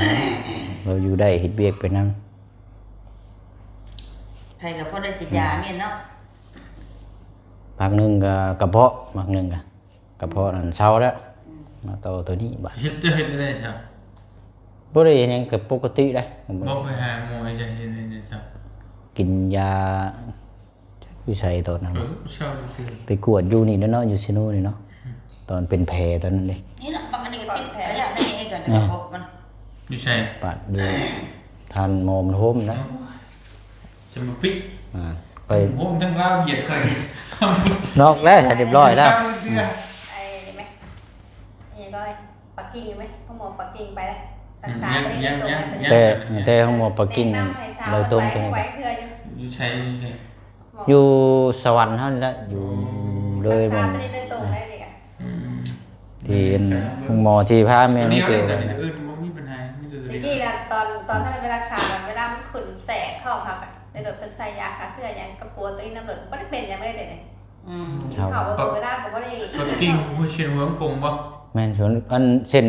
ເຮົາຢູ່ໄດ້ ເຮັດວຽກໄປນຳ ໃຜກໍພໍໄດ້ກິນຢາ ອືມ ແມ່ນເນາະ ພັກໜຶ່ງກໍກະເພາະ ພັກໜຶ່ງກໍກະເພາະນັ້ນເຊົາແລ້ວ ອືມ ມາຕໍ່ໂຕນີ້ບາດ ເຮັດ ເຈົ້າເຮັດໄດ້ຊະ ບໍ່ໄດ້ເຮັດຫຍັງ ກໍປົກກະຕິໄດ໋ ບໍ່ໄປຫາໝໍ ເຮັດຫຍັງ ເຮັດໄດ້ຊະ ກິນຢາ ຢູ່ໃສຕອນນັ້ນ ເອີ ເຊົາຊື່ ໄປກວດຢູ່ນີ້ແຫຼະເນາະ ຢູ່ຊິໂນນີ້ເນາະ ອືມ ຕອນເປັນແຜຕອນນັ້ນເດ້ ນີ້ເນາະ ບັກອັນນີ້ກໍຕິດພະຍາດໃນນີ້ກັນ ເອີ ກະເພາະມັນ ຢູ່ໃສ ປາດຢູ່ທ່ານໝໍມັນໂຮມນະ ໂອ້ຍ ຈະມາປິ ອ່າ ໄປໂຮມທັງລາວຫວຽດເຄີຍ ນອກແລ້ວ ຮຽບຮ້ອຍແລ້ວ ເທື່ອ ອືມ ໄອ້ນີ້ແມະ ນີ້ກໍ ປັກກິ່ງຢູ່ໄໝ? ໂຮງໝໍປັກກິ່ງໄປແລ້ວ ຮັກສາ ຍັງ ຍັງ ຍັງ ແຕ່ ແຕ່ໂຮງໝໍປັກກິ່ງ ແນະນຳໃຫ້ສາວ ໄດ້ຕົງ ໄປ ຕົງ ໄປເທື່ອຢູ່ ຢູ່ໃສ? ຢູ່ໃສ? ຢູ່ສະຫວັນເຮົານີ້ແຫຼະ ຢູ່ ອໍ ເລີຍ ຮັກສາ ໝ່ອງ ໂຕນີ້ໂດຍຕົງໄດ້ເລີຍກະ ອືມ ທີ່ໂຮງໝໍທີ່ພາແມ່ໄປກວດ ຕອນນີ້ເຮົາໄດ້ ຕອນອື່ນບໍ່ມີບັນຫາ ມີແຕ່ໂຕນີ້ ຕະກີ້ນະ ຕອນ ຕອນເຮົາໄປຮັກສາ ເວລາມັນຂຶ້ນແສບທ້ອງເຮົາກະ ໄດ້ໂດດເພິ່ນໃສ່ຢາຂ້າເຊື້ອຫຍັງ ກະປົວໂຕນີ້ນຳໂລດ ບໍ່ໄດ້ເປັນຫຍັງເລີຍເດ ອືມ ເຂົ້າ ເຂົ້າປະຕູເວລາກໍບໍ່ໄດ້ ປັກກິ່ງ ຫົວເຊັ່ນຫົວກົງບໍ່? ແມ່ນ ສ່ວນ ອັນເສັ້ນ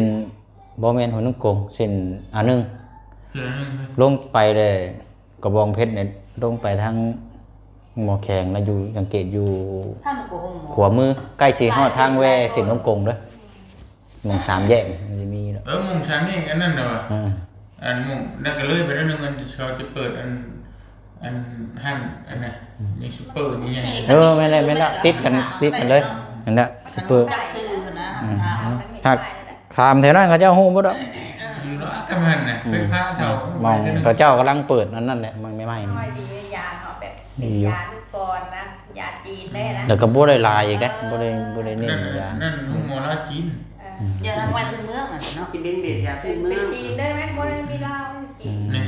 ບໍ່ແມ່ນຫົວໜຸ່ງກົງ ເສັ້ນ ອາໜຶ່ງ ເສັ້ນ ອາໜຶ່ງ ລົງໄປແລ້ວ ກະບອງເພັດນີ້ ລົງໄປທາງໝໍແຂງ ແລ້ວຢູ່ສັງເກດຢູ່ ທາງ ຂວາມື ໃກ້ຊິຮອດທາງແວ່ເສັ້ນຫົວກົງເດີ້. ໝ່ອງສາມແຍກມັນຊິມີເນາະ ເອີ ໝ່ອງສາມແຍກອັນນັ້ນນະ ເອີ ອັນໝ່ອງນັ້ນກະເລີຍໄປໜ້ອຍໜຶ່ງ ອັນເຂົາຈະເປີດອັນ ອັນຮ້ານອັນນະ ມີຊຸບເປີມີຫຍັງ ເອີ ແມ່ນແລ້ວ ແມ່ນແລ້ວ ຕິດກັນ ຕິດກັນເລີຍ ນັ້ນແຫຼະ ຊຸບເປີ ອືມ ຫາກຖາມແຖວນັ້ນເຂົາເຈົ້າຮູ້ເບິດດອກ ຢູ່ເນາະ ກະແມ່ນນະ ອືມ ໄຟຟ້າເຂົາ ໝ່ອງເຂົາເຈົ້າກຳລັງເປີດອັນນັ້ນແຫຼະ ໝ່ອງໃໝ່ໆ ນ້ອຍດີ ຢາເນາະ ແບບ ມີຢູ່ ຢາລູກກອນນະ ຢາຈີນເດ້ນະ ແລ້ວກໍບໍ່ໄດ້ຫຼາຍອີກເດ້ ບໍ່ໄດ້ ບໍ່ໄດ້ເນັ້ນຢາ ນັ້ນໂຮງໝໍລາວຈີນ ເອີ ອືມ ຢາທາງໄວພື້ນເມືອງຫັ້ນເນາະ ຊິເປັນແບບຢາພື້ນເມືອງ ເປັນຈີນເດ້ແມ່ນ ບໍ່ໄດ້ມີລາວ ຈີນ ອືມ ແມ່ນ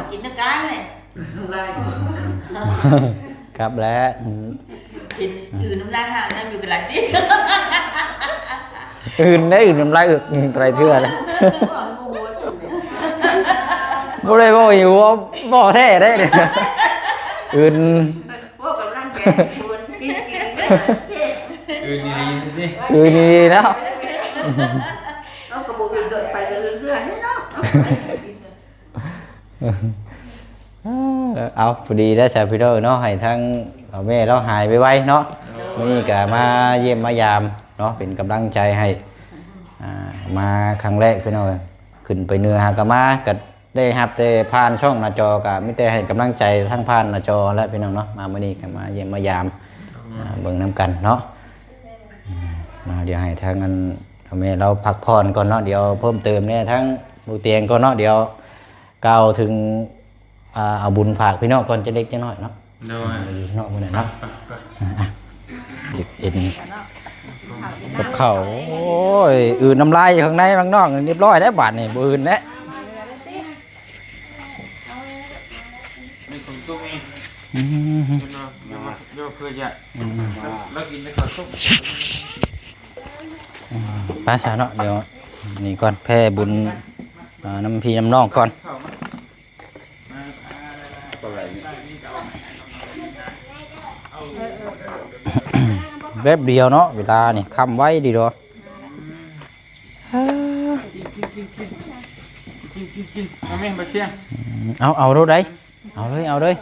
ກໍກິນນຳກັນແຫຼະ ນ້ຳລາຍ ຄັບແຫຼະ ອືມ ເປັນອື່ນນ້ຳລາຍຫາງນຳຢູ່ກັນຫຼາຍຕິ ອື່ນໄດ້ ອື່ນນ້ຳລາຍເອືອກ ອືມ ຫຼາຍເທື່ອແລ້ວ ບໍ່ໄດ້ເວົ້າຢູ່ ບໍ່ ບໍ່ແທ້ເດ້ ອື່ນ ພວກກຳລັງແກງຊວນກິນກິນເດ້ ອື່ນດີໆ ອື່ນດີໆ ແລ້ວ ເຮົາກໍບໍ່ອື່ນໂດດໄປກໍອື່ນເຮືອນເນາະ ເອີ ເອົາ ພໍດີແລ້ວຊະພີ່ນ້ອງເນາະ ໃຫ້ທາງເຖົ້າແມ່ລາວຫາຍໄວໆເນາະ ມື້ນີ້ກໍມາຢ້ຽມມາຢາມເນາະ ເປັນກຳລັງໃຈໃຫ້ ອ່າ ມາຄັ້ງແລກພີ່ນ້ອງເອີຍ ຂຶ້ນໄປເໜືອຫາກໍມາ ກໍໄດ້ຮັບແຕ່ຜ່ານຊ່ອງໜ້າຈໍ ກໍມີແຕ່ໃຫ້ກຳລັງໃຈທາງຜ່ານໜ້າຈໍແຫຼະພີ່ນ້ອງເນາະ ມາມື້ນີ້ກໍມາຢ້ຽມມາຢາມ ອ່າ ເບິ່ງນຳກັນເນາະ ອືມ ມາ ດຽວໃຫ້ທາງອັນ ເຖົ້າແມ່ລາວພັກຜ່ອນກ່ອນເນາະ ດຽວເພີ່ມເຕີມແດ່ທາງບໍ່ຕຽງກ່ອນເນາະ ດຽວ ກ່າວເຖິງ ອ່າ ເອົາບຸນຝາກພີ່ນ້ອງກ່ອນ ຈັກເລັກຈັກນ້ອຍເນາະ ໂດຍ ເນາະ ມື້ນັ້ນເນາະ ໄປໆ ອ່າ ເຮັດກັບເຂົ້າ ໂອ້ຍ ອື່ນນ້ຳລາຍຢູ່ຂ້າງໃນຂ້າງນອກ ຮຽບຮ້ອຍແລ້ວບາດນີ້ ບໍ່ອື່ນແລ້ວ ນີ້ຂອງຕຸ້ມນີ້ ອືມ ເຫັນບໍ່? ເດີ ເດີ ເພື່ອຈະ ອືມ ແລ້ວ ແລ້ວກິນແຕ່ເຂົ້າຕົ້ມ ອືມ ໄປຊະເນາະ ດຽວນີ້ກ່ອນ ແຜ່ບຸນ ອ່າ ນຳພີ່ນຳນ້ອງກ່ອນ ແປັບດຽວເນາະ ເວລານີ້ຄ່ຳໄວດີດອກ ເອົາແມ່ ບໍ່ຊຽງ ເອົາ ເອົາໂລດໃດ ເອົາເລີຍ ເອົາເລີຍ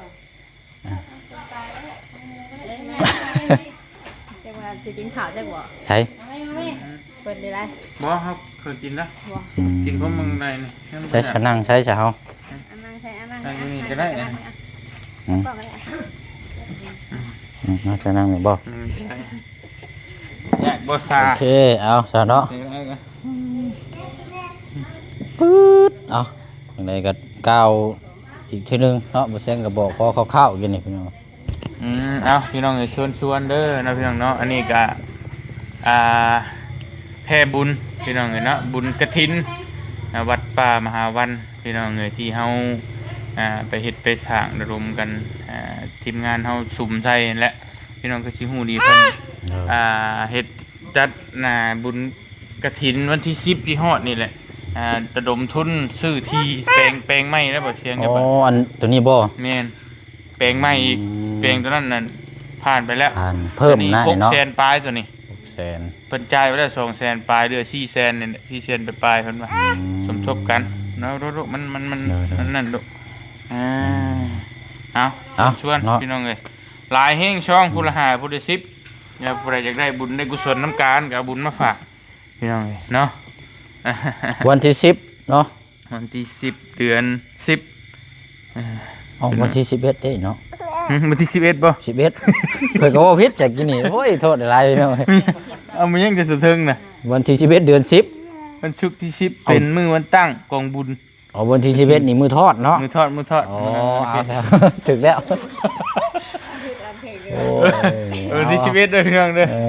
ຈັກວ່າຊິກິນເຂົ້າຈັກບໍ່ ໃສ ເພິ່ນໄດ້ໄດ ບໍ່ ເຮົາເຄີຍກິນນະ ອືມ ກິນຂອງເມືອງໃດນີ້ ໃສຊະ ນັ່ງໃສຊະເຮົາ ອັນນັ້ນໃສ ອັນນັ້ນ ອັນນີ້ກໍໄດ້ ອັນນີ້ ອືມ ອືມ ເຮົາຈະນັ່ງນີ້ບໍ່ ອືມ ໃຊ່ ແຍກບໍ່ຊາ ໂອເຄ ເອົາຊະເນາະ ປຶດ ເອົາ ຈັ່ງໃດກໍກ່າວອີກເທື່ອໜຶ່ງເນາະ ບໍ່ແຊງກໍບອກພໍຄ່າວໆ ຢູ່ນີ້ພີ່ນ້ອງ ອືມ ເອົາ ພີ່ນ້ອງເອີຍ ເຊີນຊວນເດີເນາະ ພີ່ນ້ອງເນາະ ອັນນີ້ກະ ອ່າ ແຜ່ບຸນ ພີ່ນ້ອງເອີຍເນາະ ບຸນກະຖິນ ອ່າ ວັດປ່າມະຫາວັນ ພີ່ນ້ອງເອີຍ ທີ່ເຮົາ ອ່າ ໄປເຮັດໄປສ້າງລະດົມກັນ ອ່າ ທີມງານເຮົາສຸມໃສ່ຫັ້ນແຫຼະ ພີ່ນ້ອງກໍຊິຮູ້ດີ ເພິ່ນ ໂດຍ ອ່າ ເຮັດ ຈັດ ອ່າ ບຸນ ກະຖິນວັນທີສິບທີ່ຮອດນີ້ແຫຼະ ອ່າ ລະດົມທຶນຊື້ທີ່ແປງ ແປງໃໝ່ແລ້ວບໍ່ ສຽງ ໂອ້ ຈະບາດ ອັນໂຕນີ້ບໍ່? ແມ່ນ ແປງໃໝ່ອີກ ອືມ ແປງໂຕນັ້ນນັ້ນຜ່ານໄປແລ້ວ ຜ່ານເພີ່ມນະ ໂຕນີ້ຫົກແສນ ເນາະ ປາຍໂຕນີ້ ຫົກແສນ ເພິ່ນຈ່າຍໄປແລ້ວສອງແສນປາຍ ເຫຼືອສີ່ແສນນີ້ແຫຼະ ສີ່ແສນປາຍໆ ເພິ່ນວ່າ ອືມ ສົມທົບກັນເນາະ ໂຕະ ໂຕະ ມັນ ມັນ ມັນ ໂດຍໆ ມັນນັ້ນໂຕະ ອ່າ ອືມ ເອົາ ເອົາ ເຊີນຊວນ ເນາະ ພີ່ນ້ອງເອີຍ ຫຼາຍແຮງ ຊ່ອງ ອືມ ຜູ້ລະຫ້າ ຜູ້ລະສິບ ແລ້ວຜູ້ໃດຢາກໄດ້ບຸນໄດ້ກຸສົນນຳກັນ ກໍເອົາບຸນມາຝາກ ພີ່ນ້ອງເອີຍເນາະ ວັນທີສິບເນາະ ວັນທີສິບ ເດືອນສິບ ເອີ ເອົ້າ ວັນທີສິບເອັດເດ້ເນາະ ຫຶ ວັນທີສິບເອັດບໍ່? ສິບເອັດ ຂ້ອຍກໍເວົ້າຜິດຈັກກີ້ນີ້ ໂອ້ຍ ໂທດຫຼາຍໆ ພີ່ນ້ອງ ເອົາມາຍັງແຕ່ສະເທິງນະ ວັນທີສິບເອັດ ເດືອນສິບ ວັນສຸກທີສິບ ເອົ້າ ເປັນມື້ວັນຕັ້ງກອງບຸນ ອໍ ວັນທີສິບເອັດນີ້ມື້ທອດເນາະ ມື້ທອດ ມື້ທອດ ອໍ ເອົາ ຖືກແລ້ວ ໂອ້ຍ ເອີ ວັນທີສິບເອັດເດີພີ່ນ້ອງເດີ ເອີ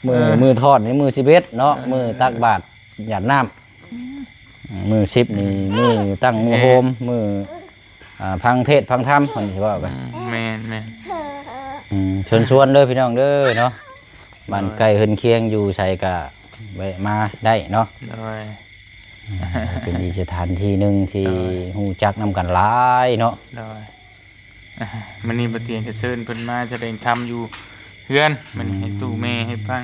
ມື້ ເອີ ມື້ທອດນີ້ມື້ສິບເອັດເນາະ ເອີ ມື້ຕັກບາດຫຍາດນ້ຳ ມື້ສິບນີ້ມື້ຕັ້ງ ເອີ ມື້ໂຮມ ມື້ ອ່າ ຟັງເທດຟັງທຳ ເພິ່ນຊິເວົ້າກັນ ອືມ ແມ່ນໆ ອືມ ເຊີນຊວນເດີພີ່ນ້ອງເດີເນາະ ບ້ານໃກ້ເຮືອນຄຽງຢູ່ໃສກະແວະມາໄດ້ເນາະ ໂດຍ ເປັນອີກສະຖານທີ່ໜຶ່ງທີ່ ໂດຍ ຮູ້ຈັກນຳກັນຫຼາຍເນາະ ໂດຍ ມື້ນີ້ບໍ່ຕຽງກະເຊີນເພິ່ນມາສະແດງທຳຢູ່ເຮືອນ ມື້ນີ້ໃຫ້ຕູ້ແມ່ໃຫ້ຟັງ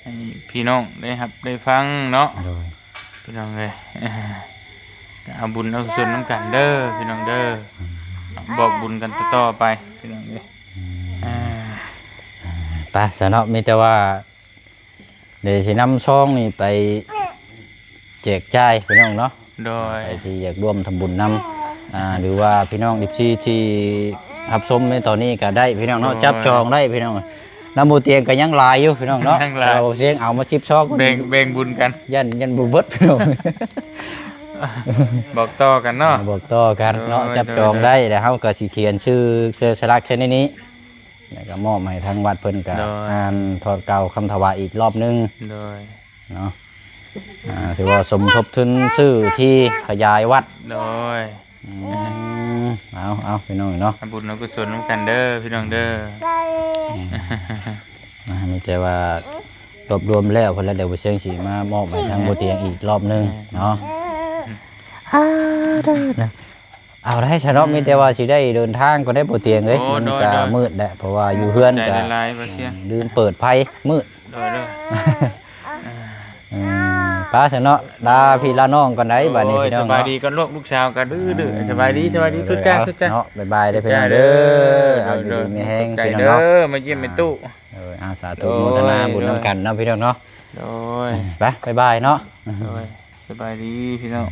ໃຫ້ພີ່ນ້ອງໄດ້ຮັບໄດ້ຟັງເນາະ ໂດຍ ພີ່ນ້ອງເອີຍ ກໍເອົາບຸນເອົາກຸສົນນຳກັນເດີພີ່ນ້ອງເດີ ອືມ ບອກບຸນກັນຕໍ່ໆໄປພີ່ນ້ອງເອີຍ ອືມ ອ່າ ອ່າ ໄປຊະເນາະ ມີແຕ່ວ່າ ດຽວຊິນຳຊອງນີ້ໄປແຈກຈ່າຍພີ່ນ້ອງເນາະ ໂດຍ ໃຜທີ່ຢາກຮ່ວມທຳບຸນນຳ ອ່າ ຫຼືວ່າພີ່ນ້ອງ ເອັຟຊີ ທີ່ຮັບຊົມໃນຕອນນີ້ກໍໄດ້ພີ່ນ້ອງເນາະ ໂດຍ ຈັບຈອງໄດ້ພີ່ນ້ອງ ນຳບໍ່ຕຽງກໍຍັງຫຼາຍຢູ່ພີ່ນ້ອງເນາະ ຍັງຫຼາຍ ເຮົາສຽງເອົາມາສິບຊອງ ແບ່ງ ແບ່ງບຸນກັນ ຢ້ານ ຢ້ານບໍ່ເບິດພີ່ນ້ອງ ບອກຕໍ່ກັນເນາະ ບອກຕໍ່ກັນເນາະ ໂດຍ ຈັບຈອງໄດ້ ໂດຍ ແລ້ວເຮົາກໍຊິຂຽນຊື່ ເຊີສະຫຼັກໃສ່ໃນນີ້ ແລ້ວກໍມອບໃຫ້ທາງວັດເພິ່ນກໍ ໂດຍ ອ່ານທອດກ່າວຄຳຖວາຍອີກລອບໜຶ່ງ ໂດຍ ເນາະ ອ່າ ຖືວ່າສົມທົບທຶນຊື້ທີ່ຂະຫຍາຍວັດ ໂດຍ ອືມ ເອົາ ເອົາ ພີ່ນ້ອງເນາະ ທຳບຸນທຳກຸສົນນຳກັນເດີພີ່ນ້ອງເດີ ອືມ ອ່າ ມີແຕ່ວ່າລວບລວມແລ້ວພຸ້ນລະ ດຽວບໍ່ເຊີງຊິມາມອບໃຫ້ທາງ ແມ່ນ ບໍ່ຕຽງອີກລອບໜຶ່ງ ແມ່ນ ເນາະ ອືມ ອ່າ ເດີນະ ເອົາໄດ້ຊະເນາະ ອືມ ມີແຕ່ວ່າຊິໄດ້ເດີນທາງກ່ອນໄດ໋ບໍ່ຕຽງເອີຍ ໂອ້ ມັນກະ ໂດຍໆ ມືດແຫຼະ ເພາະວ່າຢູ່ເຮືອນກະ ຂອບໃຈຫຼາຍໆ ບໍ່ເຊື່ອ ລືມເປີດໄຟ ມືດ ໂດຍໆ ເອີ ໄປຊະເນາະ ລາພີ່ລານ້ອງກ່ອນໄດ໋ ໂອ້ຍ ບັດນີ້ພີ່ນ້ອງ ສະບາຍດີກ່ອນລູກ ລູກສາວກະດື້ໆ ອືມ ສະບາຍດີ ສະບາຍດີ ເອີ ທຸກທ່ານ ທຸກທ່ານ ເນາະ ບາຍບາຍເດີພີ່ນ້ອງເດີ ເອົາ ເອົາ ຢູ່ດີມີແຮງ ໂດຍ ພີ່ນ້ອງເນາະ ຂອບໃຈເດີ ມາຢ້ຽມແມ່ຕູ້ ອ່າ ໂດຍ ອາ ສາທຸ ໂດຍ ໂມທະນາບຸນນຳກັນເນາະ ໂດຍ ພີ່ນ້ອງເນາະ ໂດຍ ໄປ ບາຍບາຍເນາະ ໂດຍ ສະບາຍດີພີ່ນ້ອງ